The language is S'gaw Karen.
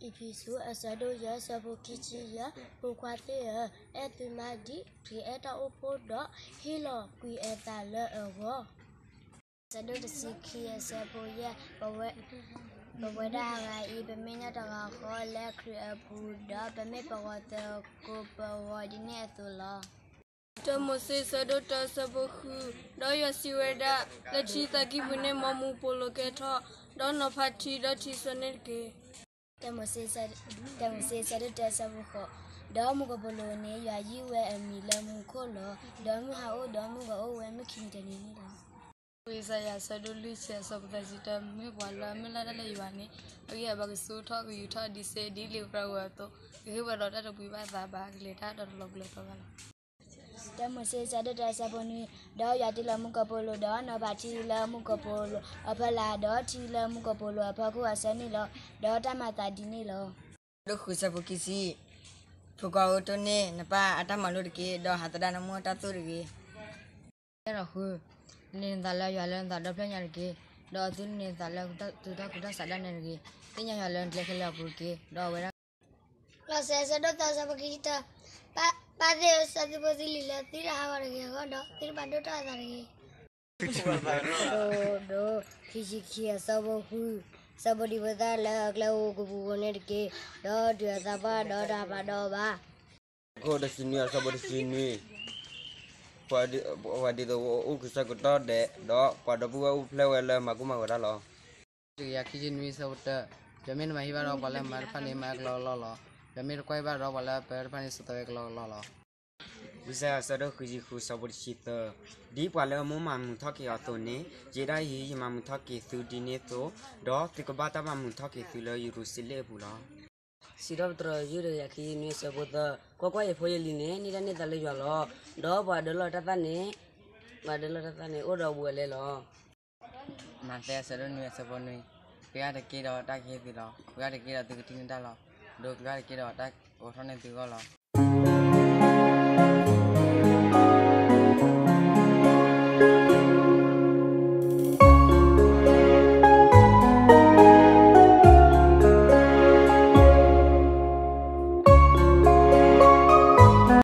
အ့းဖ့းစူး အဆၢဒိၣ်ယဲၢ် အဆၢဖိခံဆံယဲၢ်, ဖိခွါသ့ၣ်ဧၢ, အဲၣ်သုမါဒ်ခရံာ်အဲၣ်တၢ်အိၣ်ဖှိၣ်ဒီး ဟ့ၣ်လီၤကွံာ်အသးလၢအဂီၢ်. ဆၢဒိၣ်တဆံခံ အဆၢဖိယဲၢ်, ပဝဲ, ပဝဲဒၣ်အဂၤအံၤ ပမ့ၢ်ညၣ်တဂၤဃီလၢခရံာ်အပူၤ, ဒီးပမ့ၢ်ပဂီၤသကိးပဂီၤ ဒ်န့ၣ်အသိးလီၤ. တၢမိၤၡ့ အဆၢဒိၣ်တၢ အဆၢဖိဃု, ဒီးယွၤစံးဝဲဒၣ်, လၢထံသးကံၢ်ပူၤန့ၣ် မ်မူပိာ်လိၤကဲထီၣ်, ဒီးနီၤဖးထံဒီးထံစွဲန့ၣ်တက့ၢ်. တၢမိၤၡ့ အဆၢဒိၣ်တၢ အဆၢဖိဃိး, ဒီးမူကပိာ်လိၤန့ၣ် ယွၤယုၢ်ဝဲအမံၤလၢမူခိၣ်လီၤ. ဒီးမုၢ်ဟးအိၣ်ဒီးမုၢ်ဂီၤအိၣ်ဝဲ မုၢ်ခံနံၤတနံၤန့ၣ်လီၤ. အ့စယၤ အဆၢဒိၣ်လွံၢ်ဆံ အဆၢဖိသၢဆံတၢ, မ့ၢ်ပှၤလၢအမုၢ်လၢ်တၢ်လၢယွၤန့ၣ် အဂံၢ်အဘါကဆူၣ်ထီၣ်ကယူၤထီၣ်ဒ်စ့ဒ်လံာ်ကြၢးဝဲအသိး, ကဟ့ၣ်ဝဲဒီးတၢ်တပှံၤဘၣ်သးဘၣ်, ကလဲၤတၢ်ဒီးတလီၤပျၢၤတီဘၣ်လီၤ. တၢမိၤၡ့ အဆၢဒိၣ်တၢ အဆၢဖိနွံ, ဒီးယွၤတ့လီၤမူကပိာ်လိၤ, ဒီးနီၤဖးထံလၢမူကပိာ်လိၤအဖီလာ်, ဒီးထံလၢမူကပိာ်လိၤအဖီခိၣ်အဆၢန့ၣ်လီၤ. ဒီးတၢ်မၤသးဒ်န့ၣ်လီၤ. ဆၢဒိၣ်ဃု အဆၢဖိခံဆံ, ဖိခွါဧၢ, တိၢ်န့ၢ်နပၢ်အတၢ်မၤလိာ်တက့ၢ်, ဒီးဟးသဒၣ်နမိၢ်အတၢ်သိၣ်တဂ့ၤ. ဆၢဒိၣ်ဃု, န့ၢ်နသးလၢယွၤလၢနသးဒီဖျၢၣ်ညါတက့ၢ်, ဒီးအသုန့ၢ်နသးလၢသုတၢ်ကူၣ်တၢ်ဆးဒၣ်နဲတဂ့ၤ. သ့ၣ်ညါယွၤလၢနကျဲခဲလၢာ်အပူၤတက့ၢ်, ဒီးအဝဲဒၣ် လီၤစဲ အဆၢဒိၣ်သၢ အဆၢဖိခံဆံတၢ, ပၢ်သ့ၣ်ဧၢ, ဆှၢသုဖိသုလံၤလၢသုတဟးဂီၤတဂ့ၤအဂီၢ်, ဒီးသုတဘၣ်ဒိၣ်ထီၣ်အသးတဂ့ၤ. ဆၢဒိၣ်ခံဆံခံ အဆၢဖိဃု, ဆၢဖိဒံဖိသၣ်လၢအကျဲအိၣ်ကပူၤဖိန့ၣ်တက့ၢ်, ဒီးတုၤအသးပှၢ်ဒီးတဟးဖးဒီးအီၤဘၣ်. အခိၣ်တဆံနွံ အဆၢဖိတဆံနွံ, ပှၤဒ်သိးအအိၣ်က့ၤဆၢကတီၢ်ဒဲး, ဒီးပှၤဒီပုၢ်ဝဲၢ်အိၣ်ဖျဲၣ်ဝဲလၢမၤကိၢ်မၤဂီၤတၢ်လီၤ. တကယၤခံဆံနွံ အဆၢဖိတၢ, ပမ့ၢ်တမၤဟံၣ်ဘၣ်ဒီးပှၤလၢအမၤတဖၣ်န့ၣ် မၤကလီကလီလီၤ. ပမ့ၢ်တကွၢ်ဟံၣ်ဘၣ်ဒီးပှၤလၢအပၢတဖၣ်န့ၣ် စိာ်သးဝဲကလီကလီလီၤ. ဝံယၡါယၤ အဆၢဒိၣ်ဃုဆံဃု အဆၢဖိတဆံသၢ, ဒ်ပှၤလၢအမိၢ်မၤမုာ်ထီၣ်က့ၤအီၤအသိးန့ၣ်, ယဲဒၣ်အံၤ ယမၤမုာ်ထီၣ်က့ၤသုဒ်န့ၣ်အသိး, ဒီးသုကဘၣ်တၢ်မၤမုာ်ထီၣ်က့ၤသုလၢယရူၤၡလ့ၣ်အပူၤလီၤ. စံးထီၣ်ပတြၢၤ ယုၢ် တကယၤခံဆံနွံ အဆၢဖိသၢ, ကွၢ်ကွၢ်, ယဖိယလံၤန့ၣ် န့ၢ်တၢ်န့ၢ်သါလၢယွၤလီၤ. ဒီးပှၤဒၢလီၤတၢ်သၣ်န့ၣ်, ပှၤဒၢလီၤတၢ်သၣ်န့ၣ် အိၣ်ဒီးအဘူးအလဲလီၤ. မးသဲ အဆၢဒိၣ်နွံ အဆၢဖိနွံ, ကယၣ်တက့ၢ်ဒီးတၢ်ကဟ့ၣ်သုလီၤ. ကယၣ်တက့ၢ်ဒီးသုကထံၣ်န့ၢ်တၢ်လီၤ. ဒီးကယၣ်တက့ၢ်ဒီးတၢ်အိးထီၣ်န့ၢ်သုအဂီၢ်လီၤ.